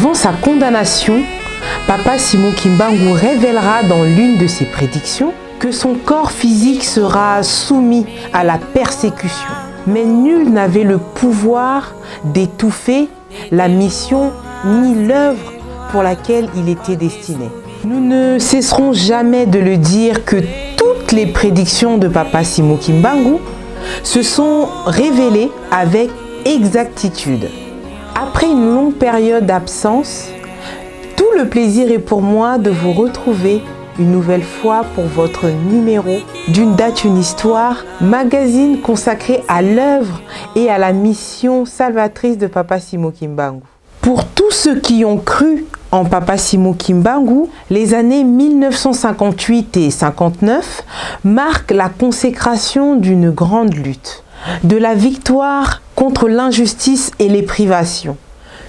Avant sa condamnation, Papa Simon Kimbangu révélera dans l'une de ses prédictions que son corps physique sera soumis à la persécution. Mais nul n'avait le pouvoir d'étouffer la mission ni l'œuvre pour laquelle il était destiné. Nous ne cesserons jamais de le dire que toutes les prédictions de Papa Simon Kimbangu se sont révélées avec exactitude. Après une longue période d'absence, tout le plaisir est pour moi de vous retrouver une nouvelle fois pour votre numéro d'une date, une histoire, magazine consacré à l'œuvre et à la mission salvatrice de Papa Simon Kimbangu. Pour tous ceux qui ont cru en Papa Simon Kimbangu, les années 1958 et 59 marquent la consécration d'une grande lutte, de la victoire contre l'injustice et les privations.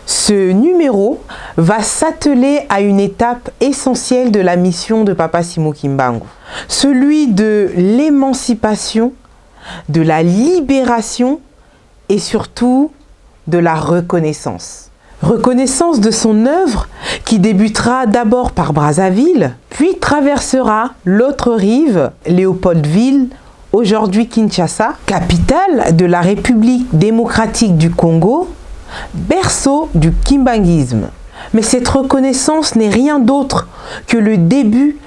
Ce numéro va s'atteler à une étape essentielle de la mission de Papa Simon Kimbangu, celui de l'émancipation, de la libération et surtout de la reconnaissance. Reconnaissance de son œuvre qui débutera d'abord par Brazzaville, puis traversera l'autre rive, Léopoldville, aujourd'hui Kinshasa, capitale de la République démocratique du Congo, berceau du kimbanguisme. Mais cette reconnaissance n'est rien d'autre que le début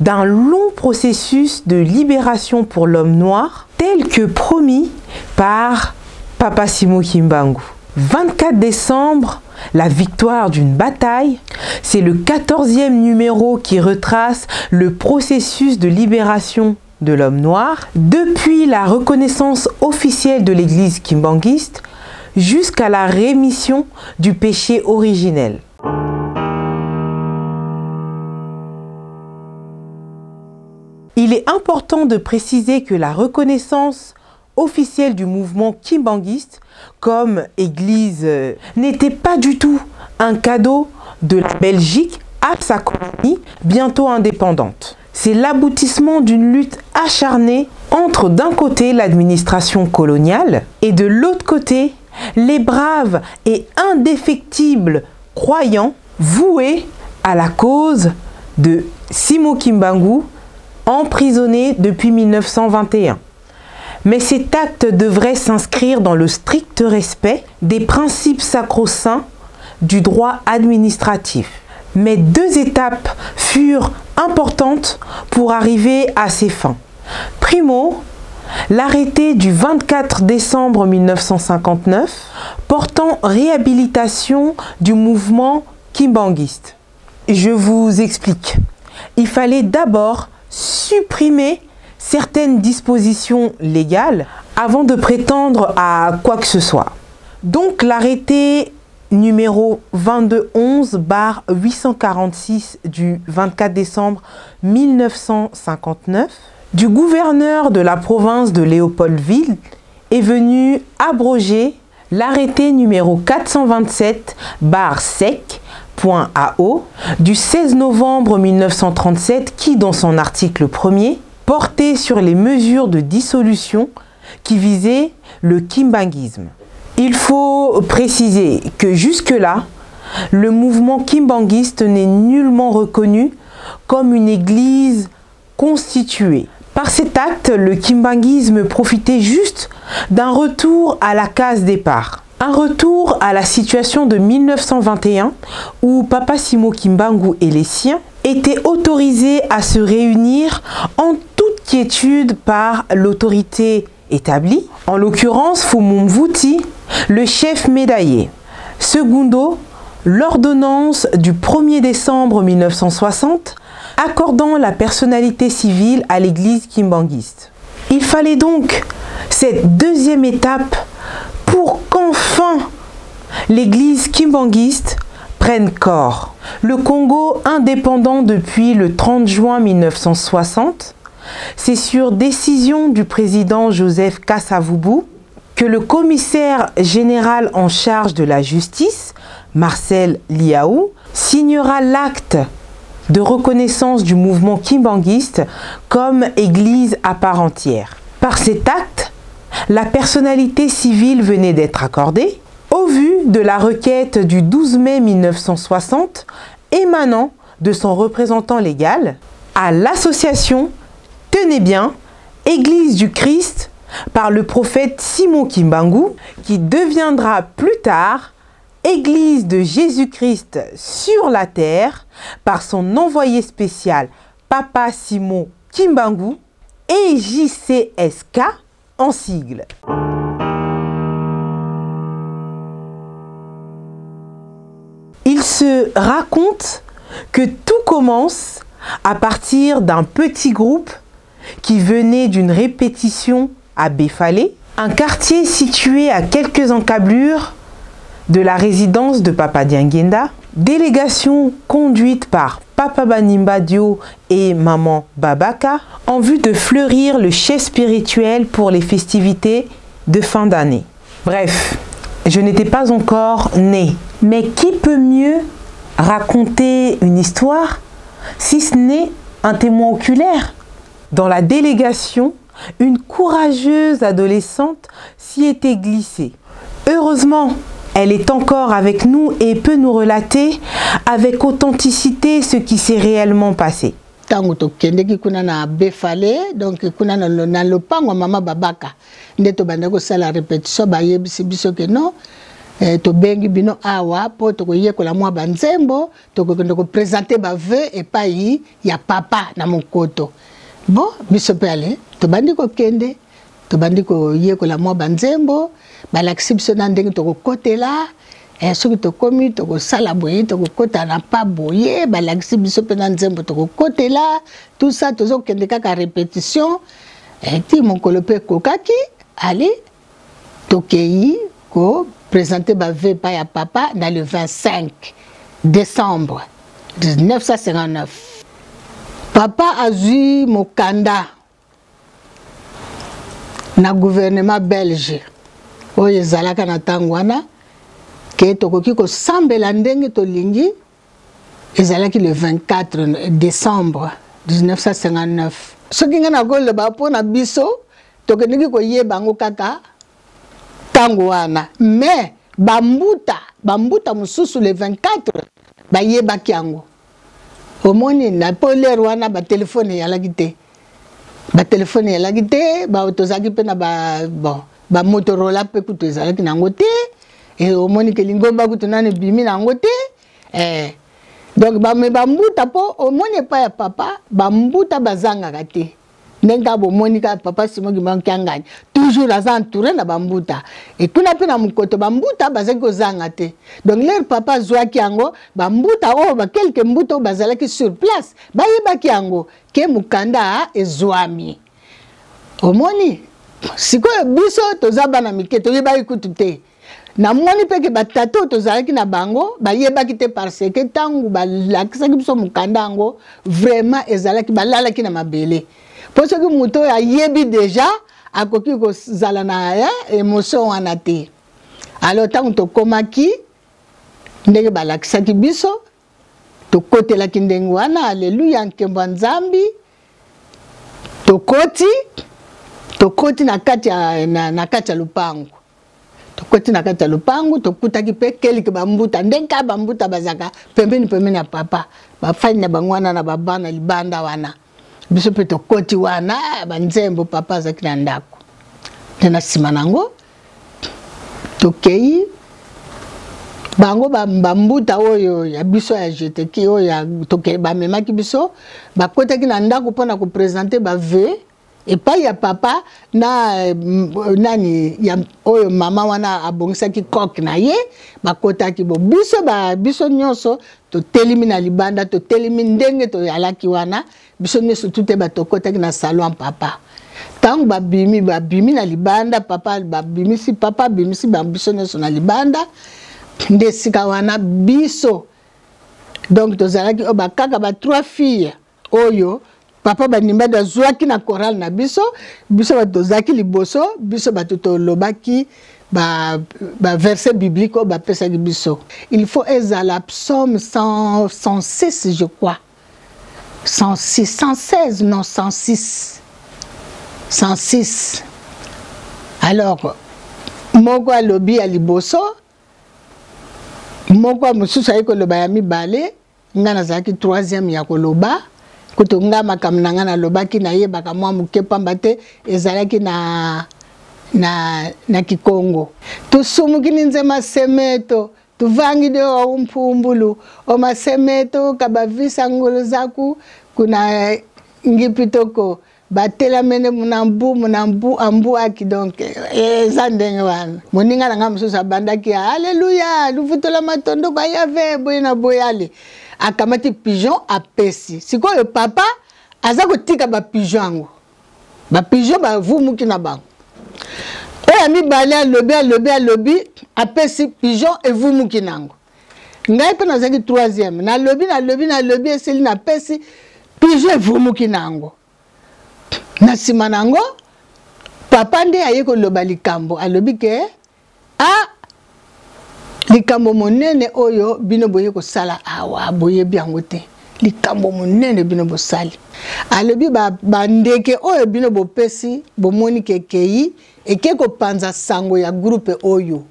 d'un long processus de libération pour l'homme noir, tel que promis par Papa Simon Kimbangu. 24 décembre, la victoire d'une bataille, c'est le 14e numéro qui retrace le processus de libération de l'homme noir depuis la reconnaissance officielle de l'église kimbanguiste jusqu'à la rémission du péché originel. Il est important de préciser que la reconnaissance officielle du mouvement kimbanguiste comme église n'était pas du tout un cadeau de la Belgique à sa colonie bientôt indépendante. C'est l'aboutissement d'une lutte acharnée entre d'un côté l'administration coloniale et de l'autre côté les braves et indéfectibles croyants voués à la cause de Simon Kimbangu, emprisonné depuis 1921. Mais cet acte devrait s'inscrire dans le strict respect des principes sacro-saints du droit administratif. Mais deux étapes furent importantes pour arriver à ces fins. Primo, l'arrêté du 24 décembre 1959 portant réhabilitation du mouvement kimbanguiste. Je vous explique. Il fallait d'abord supprimer certaines dispositions légales avant de prétendre à quoi que ce soit. Donc l'arrêté numéro 2211-846 du 24 décembre 1959 du gouverneur de la province de Léopoldville est venu abroger l'arrêté numéro 427-sec.ao du 16 novembre 1937 qui, dans son article 1er, portait sur les mesures de dissolution qui visaient le kimbanguisme. Il faut préciser que jusque-là, le mouvement kimbanguiste n'est nullement reconnu comme une église constituée. Par cet acte, le kimbanguisme profitait juste d'un retour à la case départ. Un retour à la situation de 1921 où Papa Simon Kimbangu et les siens étaient autorisés à se réunir en toute quiétude par l'autorité établie, en l'occurrence Fumu Mvuti, le chef médaillé. Secundo, l'ordonnance du 1er décembre 1960 accordant la personnalité civile à l'église kimbanguiste. Il fallait donc cette deuxième étape pour qu'enfin l'église kimbanguiste prenne corps. Le Congo indépendant depuis le 30 juin 1960, c'est sur décision du président Joseph Kasavubu que le commissaire général en charge de la justice, Marcel Lihau, signera l'acte de reconnaissance du mouvement kimbanguiste comme église à part entière. Par cet acte, la personnalité civile venait d'être accordée au vu suite de la requête du 12 mai 1960 émanant de son représentant légal à l'association, tenez bien, Église du Christ par le prophète Simon Kimbangu, qui deviendra plus tard Église de Jésus-Christ sur la terre par son envoyé spécial Papa Simon Kimbangu et JCSK en sigle. Il se raconte que tout commence à partir d'un petit groupe qui venait d'une répétition à Béfalé, un quartier situé à quelques encablures de la résidence de Papa Diangienda, délégation conduite par Papa Banimba Dio et Maman Babaka en vue de fleurir le chef spirituel pour les festivités de fin d'année. Bref, je n'étais pas encore née. Mais qui peut mieux raconter une histoire si ce n'est un témoin oculaire Dans la délégation, une courageuse adolescente s'y était glissée. Heureusement, elle est encore avec nous et peut nous relater avec authenticité ce qui s'est réellement passé. Ntango tokendeki kuna na Befale, donc kuna na, na lopango ya mama Babaka nde tobandaki kosala répétition. Bayebisi biso ke non, eh, tobengi bino awa mpo tokoyekola mwa banzembo, tokokende koprésenter bavœux epai ya papa na Mokoto. Bon, biso mpe ale tobandi kokende, tobandi koyekola mwa banzembo. Balakisi biso na ndenge tokokotela, eh, soki tokomi tokosala boye, tokokota na pa boye. Balakisi biso mpe na nzembo tokokotela, tout ça. Tozokende kaka répétition, eh, ti mokolo mpe ekokaki. Ale tokei koprésenter bavœux epai ya papa na le 25 décembre 1959. Papa azwi mokanda na gouvernement belge oyo ezalaka na ntango wana ke tokoki kosambela ndenge tolingi. Ezalaki le 24 décembre 1959. Soki ngai nakoloba mpo na biso, tokendeki koyeba yango kaka ntango wana, mais bambuta mosusu le 24 bayebaki yango. Omoni, na po l'heure wana batelefone eyalaki te, batelefone eyalaki te. Tozalaki mpe na ba, bon, bamotorola mpe kutu ezalaki nango te. E omoni ke lingomba kutu nano ebimi nango te, eh. Donc bame bambuta, mpo omoni epai ya papa bambuta bazangaka te. Ndenge kaka bomoni kaka papa Simon Kimbangu Kiangani toujours aza entouré na bambuta, ekuna mpe na Mokoto bambuta bazalaki kozanga te. Donc l'heure papa azwaki yango, bambuta oyo, baquelques mbuta oyo bazalaki sur place bayebaki yango ke mokanda ezwami. Omoni, sikoyo biso toza bana mike, toyebaki kutu te. Namoni mpe ke batata oyo tozalaki na bango bayebaki te, parce que ntango balakisaki biso mokanda yango, vraiment ezalaki balalaki na mabele. Mpo soki moto oyo ayebi déjà akoki kozala na émotion wana te. Alors ntango tokomaki, ndenge balakisaki biso, tokotelaki ndenge wana: "Aleluya, nkembo ya Nzambi." Tokoti na kati ya lopango. Tokoti na kati ya lopango, tokutaki mpe quelques bambuta, ndenge kaka bambuta bazalaka pembeni pembeni ya papa, bafandi na bango wana na babana libanda wana. Biso mpe tokoti wana, banzembo, papa azalaki na ndako nde. Na nsima nango tokei, bango bambuta oyo ya biso ya jeteki oyo bamemaki biso, bakotaki na ndako mpona koprésenter bavœux epai ya papa na nani ya oyo mama wana abongisaki coke na ye. Bakotaki bo biso ba, biso nyonso totelemi na libanda, totelemi ndenge toyalaki wana, biso nyonso tu te. Batokotaki na salon papa. Ntango babimi na libanda, papa babimisi, papa abimisi biso nyonso na libanda. Nde esika wana biso donc tozalaki oyo bakaka ba trois filles oyo papa Bandimbadi azwaki na chorale na biso. Biso bato tozalaki liboso, biso bato tolobaki baverset ba biblique oyo bapesaki biso. Il faut ezala psaume 100, 106 je crois, 106, 116, non, 106, 106. Alors moko alobi ya liboso. Moko mosusu aye koloba ya mibale, nga nazalaki troisième ya koloba. Kutu nga makambo na nga nalobaki nayebaka mwa moke pamba te ezalaki na, na, na Kikongo. Tusumukini nzema semeto tuvangide wa umpumbulu omasemeto kabavisa ngulu zaku kuna ngipitoko batelamene na mbu na mbu ambuaki donc eh, eza ndenge wana. Moninga na ngai mosusu abandaki aleluya luvutola matondoko ayave boye na boye, ale akamati pigeon apesi. Sikoyo papa aza kotika bapigeon yango, bapigeon bavumuki na bango. Oyo ya mibale alobi alobi alobi apesi pigeon evumuki nango. Ngai mpe nazalaki troisième, nalobi nalobi nalobi esili napesi pigeon evumuki nango. Na nsima na yango papa nde aye koloba likambo, alobi ke a likambo monene oyo bino boye kosala awa boyebi yango te, likambo monene bino bosali. Alobi bandeke ba oyo bino bopesi bomoni ke ekei eke kopanza sango ya groupe oyo,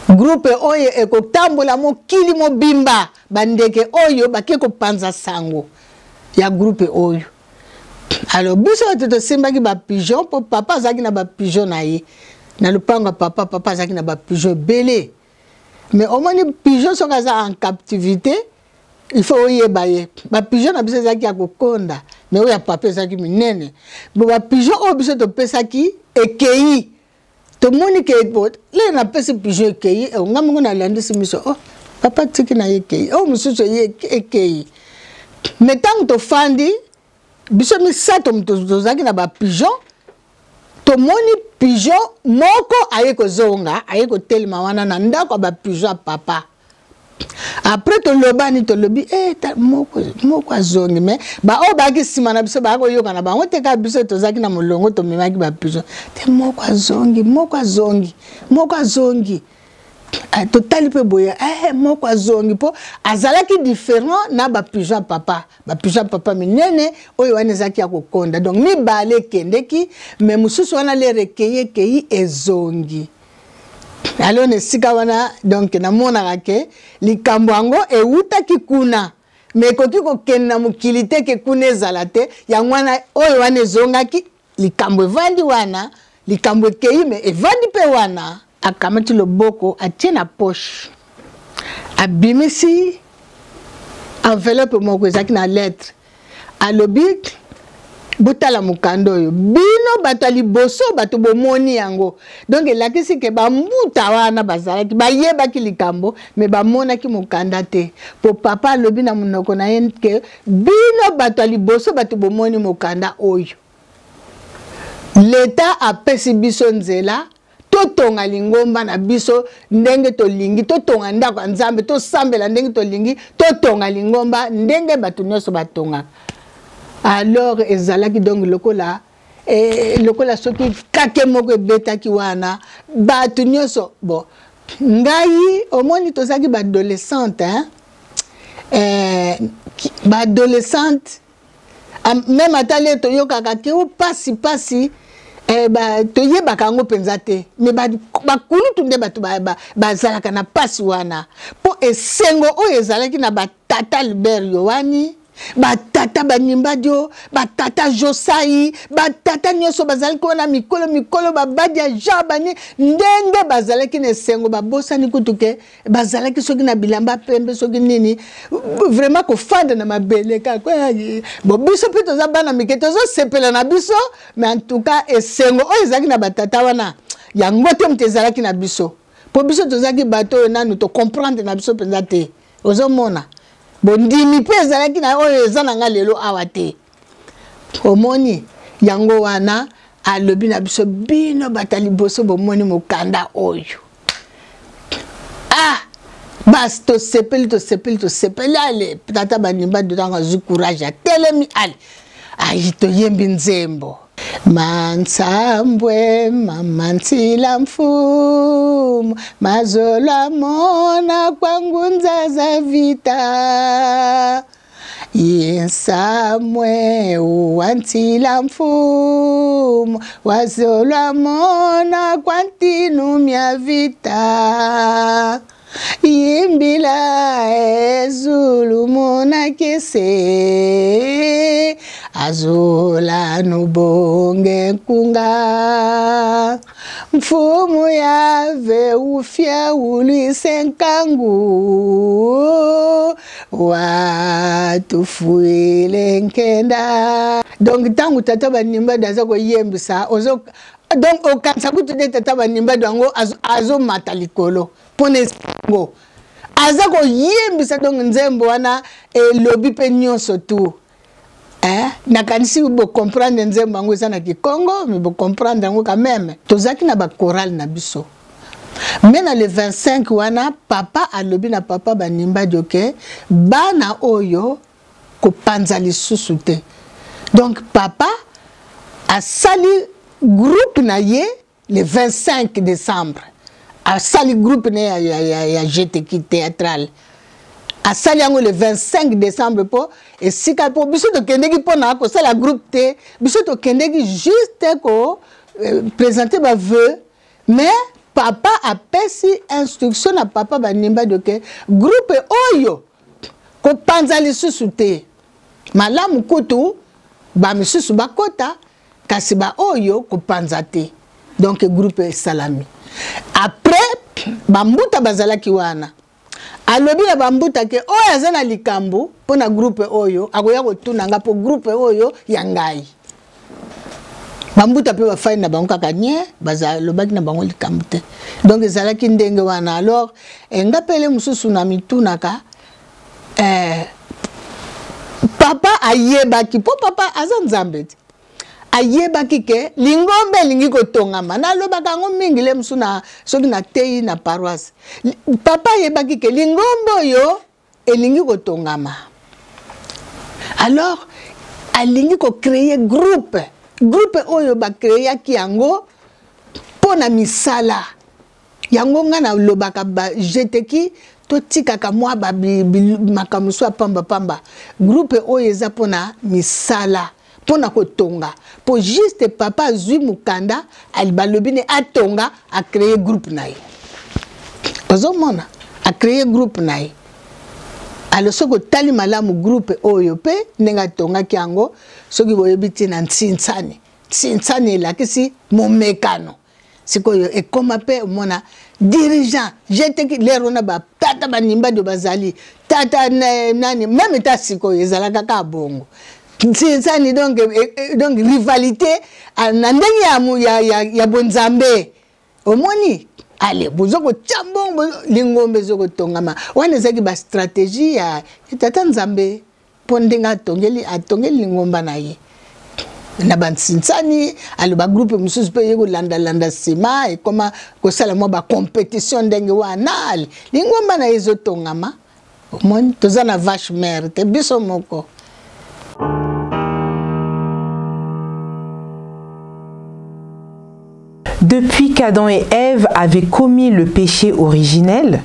groupe oyo ekotambola mokili mobimba, bandeke oyo bake kopanza sango ya groupe oyo. Alors biso bato tosimbaki bapigeon, mpo papa azalaki na bapigeon na ye na lopango ya papa. Papa azalaki na bapigeon ebele, mais omoni pigeon soki aza en captivité il faut oyeba ye. Bapigeon na biso ezalaki ya kokonda, mais oyo ya papa ezalaki minene. Bo bapigeon oyo biso topesaki ekei, tomoni ke lelo napesi pigeon ekei, nga moko nalandisi miso, oh papa tiki na ye ekei, oyo mosusu eye ekei. Me ntango tofandi biso misato tozalaki na bapigeon, tomoni pigeon moko aye kozonga, aye kotelema wana na ndako ya bapigeon ya papa. Après tolobani, tolobi eh, moko, moko azongi, me baoyo bayaki nsima na biso baya koyoka na bango te, kaka biso tozalaki na molongo tomemaki bapigeon te. Moko azongi, moko azongi, moko azongi. Eh, totali mpe boye eh, moko azongi mpo azalaki différent na bapigeon ya papa. Bapigeon ya papa minene, oyo wana ezalaki ya kokonda. Donc mibale ekendeki, me mosusu wana lere ekei ekei ezongi. Alors na esika wana donc namonaka ke likambo yango ewutaki kuna, me ekoki kokende na mokili te ke kuna ezala te. Yango wana oyo wana ezongaki, likambo evandi wana, likambo ekei me evandi mpe wana. Akamati loboko atie na poche, abimisi enveloppe moko ezalaki na lettre, alobi botala mokanda oyo bino bato ya liboso bato bomoni yango. Donc elakisi ke bambuta wana bazalaki bayebaki likambo, me bamonaki mokanda te, po papa alobi na monoko na ye ke bino bato ya liboso bato bomoni mokanda oyo, leta apesi biso nzela totonga lingomba na biso ndenge tolingi, totonga ndako ya Nzambe, tosambela ndenge tolingi, totonga lingomba ndenge bato nyonso batongaka. Alors ezalaki donc lokola eh, lokola soki kake moko ebetaki wana bato nyonso. Bon, ngai omoni tozalaki baadolescente, hein? Eh, baadolescente meme ata le toyokaka ke o pasi pasi eh, ba, toyebaka yango mpenza te, me bakulutu nde bato bazalaka na pasi wana, mpo esengo oyo ezalaki na batata Albert Yohani, batata Banimbadio, batata Josai, batata nyonso bazalaki wana mikolo mikolo, babadi ya Jean bani, ndenge bazalaki na esengo, babosani kutu ke bazalaki soki na bilamba pembe soki nini, vraiment kofanda na mabele kaka. Bo biso mpe toza bana mike, tozosepela na biso, mais en tout cas esengo oyo ezalaki na batata wana yango te moto ezalaki na biso, mpo biso tozalaki bato oyo nanu tocomprendre na biso mpenza te. Ozomona bondimi mpe ezalaki na oyo eza na nga lelo awa te. Omoni yango wana alobi na biso bino bato ya liboso bomoni mokanda oyo. Ah, bas tosepeli tosepeli tosepeli. Ale tata Banimba ntango azwi courage atelemi, ale ayi toyembi nzembo mansambwe mama nsila mfumu mazolo amona kwangu nzaza vita insamwe uwantila mfumu wazolo amona kwantinu mya vita. Yimbila ezulu monakese azula nubonge nkunga mfumu yave ufya ulwise nkangu watufuile nkenda. Donc ntango tata banimbado aza koyembisa ozo donc okanisa kutu te tata banimbado yango azomata likolo mpona esengo aza koyembisa. Donc nzembo wana elobi mpe nyonso tu eh? Nakanisi bocomprendre nzembo yango eza na kikongo, me bocomprendre yango quand même. Tozalaki na bakorale na biso, me na le 25 wana papa alobi na papa banimbadi oke bana oyo kopanza lisusu te. Donc papa asali groupe na ye le 25 décembre, asali groupe na ya, ya, ya, ya GTK théâtral, asali yango le 25 décembre mpo esika mpo biso tokendeki mpona kosala groupe te, biso tokendeki juste ko présenter ba vœux. Mais papa apesi instruction na papa banimba ke groupe oyo kopanza lisusu te, malamu kutu bamisusu bakota, kasi baoyo kopanza te. Donc groupe esalami. Après bambuta bazalaki wana, alobi na bambuta ke oyo aza na likambo mpo na groupe oyo akoya kotuna nga, mpo groupe oyo ya ngai. Bambuta mpe bafai na bango kaka nie, balobaki na bango likambo te. Donc ezalaki ndenge wana. Alors nga pele mosusu na mitunaka papa ayebaki, mpo papa aza nzambe te, ayebaki ke lingomba elingi kotongama. Nalobaka yango mingi le mosusu na soki nateyi na paroisse, papa ayebaki ke lingomba oyo elingi kotongama, alors alingi kocréer groupe. Groupe oyo bacréaki yango mpo na misala yango. Ngai nalobaka bajeteki totikaka mwa makambo mosusu ya pambapamba. Groupe oyo eza mpona misala, mpona kotonga, mpo juste papa azwi mokanda, balobi ne atonga, acréer groupe na ye. Ozomona, acréer groupe na ye. Alors soki otali malamu groupe oyo mpe ndenge atongaki yango, soki boyebi ntina ntsinsani, ntsinsani elakisi momekano. Sikoyo ekoma mpe omona dirigeant jeteki lero na batata banimbadi bazali tata nani meme ta sikoyo ezalaka kaka bongo nsinsani. Donc, donc rivalité na ndenge ya bonzambe. Omoni, ale boza kotya mbongo, lingomba ezokotongama. Wana ezalaki bastratégie ya tata nzambe, mpo ndenge atongeli lingomba na ye na bansinsani. Alo bagroupe mosusu mpe ye kolandalanda nsima, ekoma kosala mwa bacompétition ndenge wana lingomba na ye ezotongama. Omoni, toza na vache mare te, biso moko. Depuis qu'Adam et Ève avaient commis le péché originel,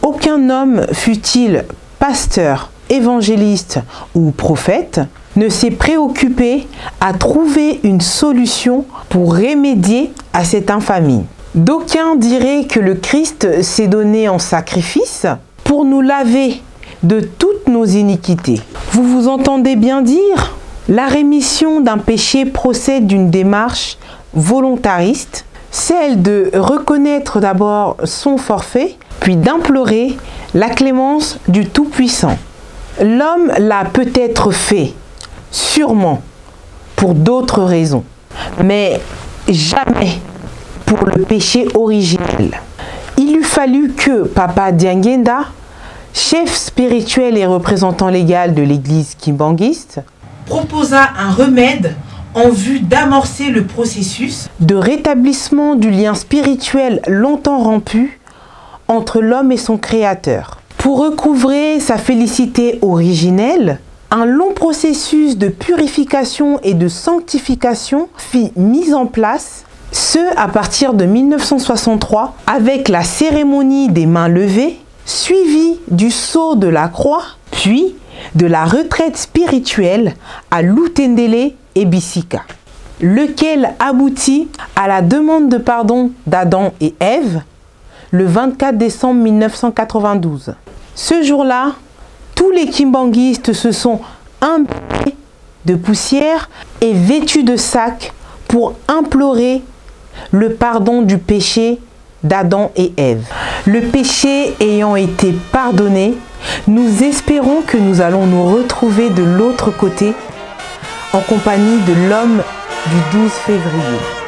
aucun homme, fût-il pasteur, évangéliste ou prophète, ne s'est préoccupé à trouver une solution pour remédier à cette infamie. D'aucuns diraient que le Christ s'est donné en sacrifice pour nous laver de toutes nos iniquités. Vous vous entendez bien dire? La rémission d'un péché procède d'une démarche volontariste, celle de reconnaître d'abord son forfait, puis d'implorer la clémence du Tout-Puissant. L'homme l'a peut-être fait, sûrement, pour d'autres raisons, mais jamais pour le péché originel. Il eût fallu que Papa Diangienda, chef spirituel et représentant légal de l'église kimbanguiste, proposa un remède en vue d'amorcer le processus de rétablissement du lien spirituel longtemps rompu entre l'homme et son créateur. Pour recouvrer sa félicité originelle, un long processus de purification et de sanctification fit mise en place, ce à partir de 1963 avec la cérémonie des mains levées, suivie du sceau de la croix, puis de la retraite spirituelle à Lutendele et Bissika, lequel aboutit à la demande de pardon d'Adam et Ève, le 24 décembre 1992. Ce jour-là, tous les kimbanguistes se sont imbibés de poussière et vêtus de sacs pour implorer le pardon du péché d'Adam et Ève. Le péché ayant été pardonné, nous espérons que nous allons nous retrouver de l'autre côté en compagnie de l'homme du 12 février.